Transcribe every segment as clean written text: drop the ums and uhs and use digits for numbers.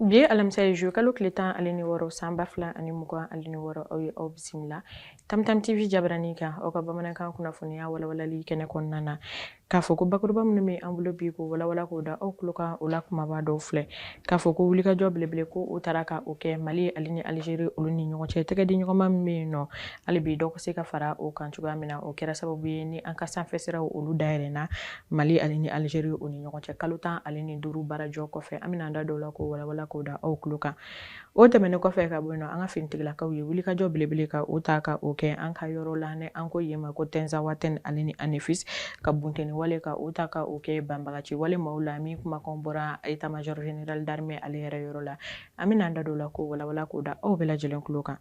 Bi ye alamisa ye, juillet kalo tile 16 san 2026. Aw ye aw bisimila Tamtam TV jabarani kan, aw ka bamanankan kunnafoniya walawalali kɛnɛ kɔnɔna na. K'a fɔ ko bakuruba minnu bɛ an bolo bi k'o walawala k'o da aw tulo kan, o la kumaba dɔw filɛ: k'a fɔ ko wulikajɔ belebele ko o taara ka o kɛ Mali ale ni Algérie olu ni ɲɔgɔn cɛ, tɛgɛ di ɲɔgɔnma min bɛ yen nɔ, hali bi dɔ ka se ka fara o kan cogoya min na. O kɛra sababu ye ni an ka sanfɛ siraw olu dayɛlɛnna Mali ale ni Algérie o ni ɲɔgɔn cɛ kalo 15 baarajɔ kɔfɛ. An bɛna an da dɔw la k'o walawala k'o da aw tulo kan. O tɛmɛnen kɔfɛ ka bɔ yen nɔ, an ka finitigilakaw ye wulikajɔ belebele ka o ta ka o kɛ an ka yɔrɔ la ni an ko yen ma ko Tɛnzawatɛn ale ni Anefis, ka bunteni wale ka o ta ka o kɛ banbagaci wale maaw la, min kumakan bɔra état major général d'armée ale yɛrɛ yɔrɔ la. An bɛna an da don la k'o walawala k'o da aw bɛɛ lajɛlen tulo kan.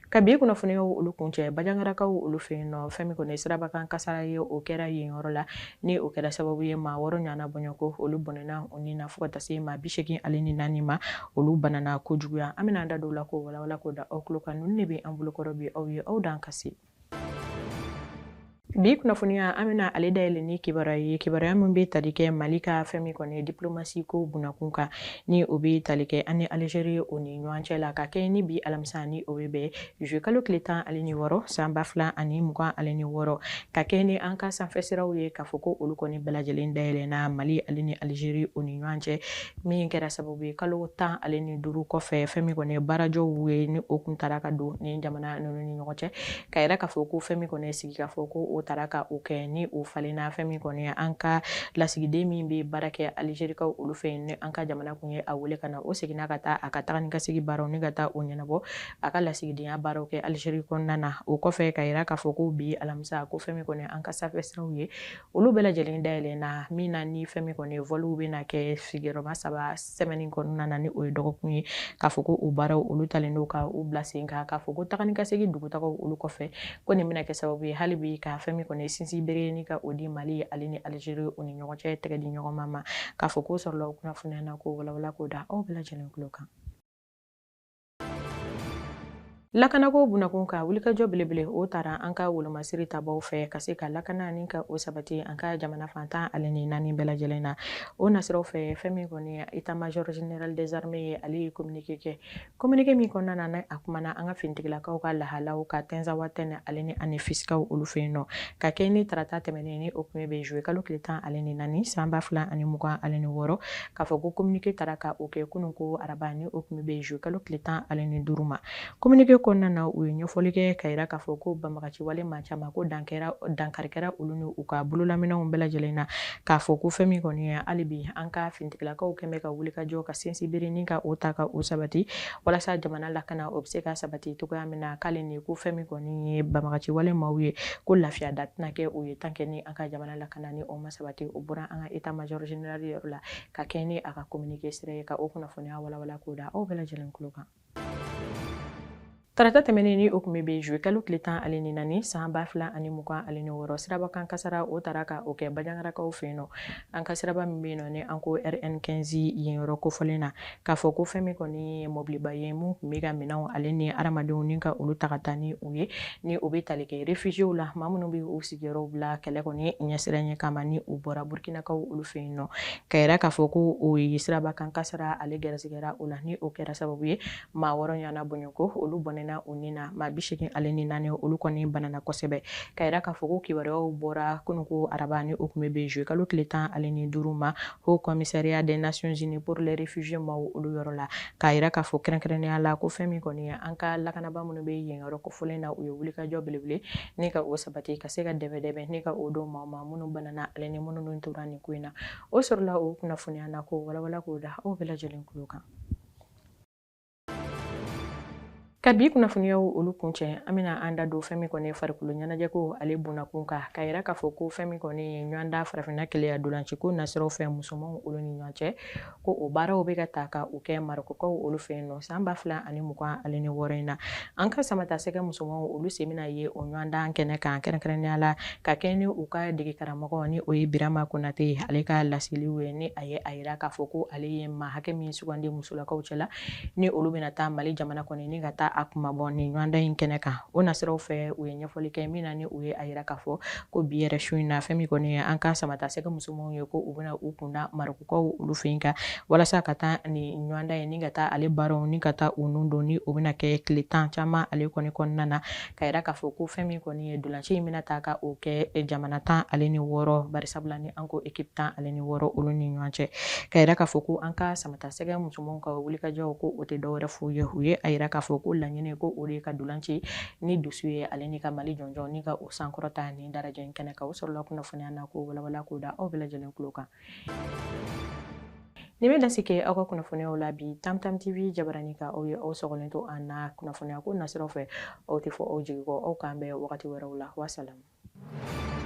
Ka bi kunnafoniyaw olu kuncɛ, Bajangarakaw olu fɛ yen nɔ, fɛn min kɔni sirabakan kasara ye, o kɛra yen yɔrɔ la, ni o kɛra sababu ye maa 6 ɲana bɔɲɔgɔn, olu bɔnɛna u ni na, fo ka taa se maa 84 ma, olu banana kojuguya. An bɛna an da don la k'o walawala k'o da aw tulo kan. Ninnu de bɛ an bolokɔrɔ bi. Aw ye aw dan ka se. Bi kunnafoniya, an bɛna ale dayɛlɛ ni kibaruya ye, kibaruya min bɛ tali kɛ Mali ka fɛn min kɔni ye diplomasi ko bunakun kan, ni o bɛ tali kɛ an ni Algérie o ni ɲɔgɔn cɛ la, ka kɛ ni bi alamisa, ni o bɛ bɛn juillet kalo tile 16 san 2026, ka kɛ ni an ka sanfɛ siraw ye, k'a fɔ ko olu kɔni bɛɛ lajɛlen dayɛlɛnna Mali ale ni Algérie o ni ɲɔgɔn cɛ, min kɛra sababu ye kalo 15 kɔfɛ, fɛn min kɔni ye baarajɔw ye, ni o kun taara ka don ni jamana ninnu ni ɲɔgɔn cɛ, ka yira k'a fɔ ko fɛn min kɔni ye sigi k'a fɔ ko o taara ka o kɛ, ni o falenna. Fɛn min kɔni an ka lasigiden min bɛ baara kɛ Algérikaw olu fɛ yen, ni an ka jamana kun ye a wele ka na, o seginna ka taa a ka taga ni ka segin baaraw ni ka taa o ɲɛnabɔ, a ka lasigidenya baaraw kɛ Algérie kɔnɔna na. O kɔfɛ, ka yira k'a fɔ ko bi alamisa, ko fɛn min kɔni an ka sanfɛ siraw ye, olu bɛɛ lajɛlen dayɛlɛnna, min na ni fɛn min kɔni volw bɛna kɛ sigiyɔrɔma 3 semaine kɔnɔna na, ni o ye dɔgɔkun ye, k'a fɔ ko o baaraw olu talen don ka u bila sen kan, k'a fɔ ko taga ni ka segin dugutagaw olu kɔfɛ, ko nin bɛna kɛ sababu ye hali bi ka fɛn min kɔni sinsin bere ni ka o di Mali ale ni Algérie o ni ɲɔgɔn cɛ tɛgɛ di ɲɔgɔn ma, k'a fɔ k'o sɔrɔla o kunnafoniya na k'o walawala k'o da aw bɛɛ lajɛlen tulo kan. Lakanako bunakun kan, wulikajɔ belebele o taara an ka wolomasiri tabaw fɛ ka se ka lakana ni ka o sabati an ka jamana fan 14 bɛɛ lajɛlen na. O nasiraw fɛ, fɛn min kɔni état major général des armées ye, ale ye communiqué kɛ, communiqué min kɔnɔna na, a kumana an ka finitigilakaw ka lahalaw ka Tɛnzawatɛn ale ni Anefisikaw olu fɛ yen nɔ, ka kɛ ni tarata tɛmɛnen, ni o kun bɛ juillet kalo tile 14 san 2026, k'a fɔ ko communiqué taara ka o kɛ kunun ko araba, ni o kun bɛ juillet kalo tile 15 ma. Communiqué kɔnɔna na, u ye ɲɛfɔli kɛ ka yira k'a fɔ ko banbagaci wale maa caman ko dankari kɛra olu ni u ka bololaminɛnw bɛɛ lajɛlen na, k'a fɔ ko fɛn min kɔni ye hali bi an ka finitigilakaw kɛn bɛ ka wulikajɔ ka sinsin bere ni ka o ta ka o sabati walasa jamana lakana o bɛ se ka sabati cogoya min na. K'ale ni ko fɛn min kɔni ye banbagaci wale maaw ye, ko lafiya da tɛna kɛ u ye tant que ni an ka jamana lakana ni o ma sabati. O bɔra an ka état major général yɔrɔ la ka kɛ ni a ka communiqué sira ye, ka o kunnafoniya walawala k'o da aw bɛɛ lajɛlen tulo kan. Tarata tɛmɛnen, ni o kun bɛ bɛn juillet kalo tile 14 san 2026, sirabakan kasara o taara ka o kɛ Bajangarakaw fɛ yen nɔ, an ka siraba min bɛ yen nɔ ni an ko RN 15 yen yɔrɔ kofɔlen na, k'a fɔ ko fɛn min kɔni ye mɔbiliba ye mun tun bɛ ka minɛnw ale ni hadamadenw ni ka olu ta ka taa ni u ye, ni o bɛ tali kɛ réfugiés la, maa minnu bɛ u sigiyɔrɔw bila kɛlɛ kɔni ɲɛsiranɲɛ kama, ni u bɔra Burkinakaw olu fɛ yen nɔ, ka yira k'a fɔ ko o ye sirabakan kasara ale gɛrɛsɛgɛra o la, ni o kɛra sababu ye maa 6 ɲana bɔɲɔgɔn, olu bɔnɛna u ni na, maa 84 olu kɔni banana kosɛbɛ, ka yira k'a fɔ ko kibaruyaw bɔra kunun ko araba, ni o kun bɛ bɛn juillet kalo tile 15 ma, Haut Commissariat des Nations Unies pour les réfugiés maaw olu yɔrɔ la, k'a yira k'a fɔ kɛrɛnkɛrɛnnenya la ko fɛn min kɔni ye an ka lakanaba minnu bɛ yen yɔrɔ kofɔlen na, u ye wulikajɔ belebele ni ka o sabati ka se ka dɛmɛ dɛmɛ ni ka o don maaw ma minnu banana ale ni minnu tora nin ko in na. O sɔrɔla o kunnafoniya na k'o walawala k'o da aw bɛɛ lajɛlen tulo kan. Ka bi kunnafoniyaw olu kuncɛ, an bɛna an da don fɛn min kɔni farikolo ɲɛnajɛko ale bunakun kan, ka yira k'a fɔ ko fɛn min kɔni ye ɲɔgɔndan farafinna keleya dolanciko nasiraw fɛ musomanw olu ni ɲɔgɔn cɛ, ko o baaraw bɛ ka ta ka o kɛ Marɔkukaw olu fɛ yen nɔ san 2026 in na. An ka samatasɛgɛ musomanw olu sen bɛna ye o ɲɔgɔndan kɛnɛ kan, kɛrɛnkɛrɛnnenya la ka kɛ ni u ka dege karamɔgɔ, ni o ye Birama Konate ye, ale ka laseliw ye, ni a ye a yira k'a fɔ ko ale ye maa hakɛ min sugandi musolakaw cɛla, ni olu bɛna taa Mali jamana kɔnɔ ni ka taa a kunmabɔ nin ɲɔgɔndan in kɛnɛ kan. O nasiraw fɛ, u ye ɲɛfɔli kɛ min na, ni u ye a yira k'a fɔ ko bi yɛrɛ su in na, fɛn min kɔni ye an ka samatasɛgɛ musomanw ye, ko u bɛna u kunda Marɔkukaw olu fɛ yen kan walasa ka taa nin ɲɔgɔndan in ni ka taa ale baaraw ni ka taa u nun don, ni o bɛna kɛ tile 10 caman ale kɔni kɔnɔna na, ka yira k'a fɔ ko fɛn min kɔni ye dolanci in bɛna taa ka o kɛ jamana 16, barisabula ni an ko équipe 16 olu ni ɲɔgɔn cɛ, ka yira k'a fɔ ko an ka samatasɛgɛ musomanw ka wulikajɔw, ko o tɛ dɔwɛrɛ f'u ye. U ye a yira k'a fɔ ko laɲini ko o de ye ka dolanci ni dusu ye, ale ni ka Mali jɔnjɔn ni ka o sankɔrɔta nin daraja in kɛnɛ kan. O sɔrɔla kunnafoniya na k'o walawala k'o da aw bɛɛ lajɛlen tulo kan. Nin bɛ dasi kɛ aw ka kunnafoniyaw la bi Tam Tam TV jabarani kan. Aw ye aw sɔgɔlen to an na kunnafoniya ko nasiraw fɛ, aw tɛ fɔ aw jigi kɔ. Aw k'an bɛn wagati wɛrɛw la. Wasalamu.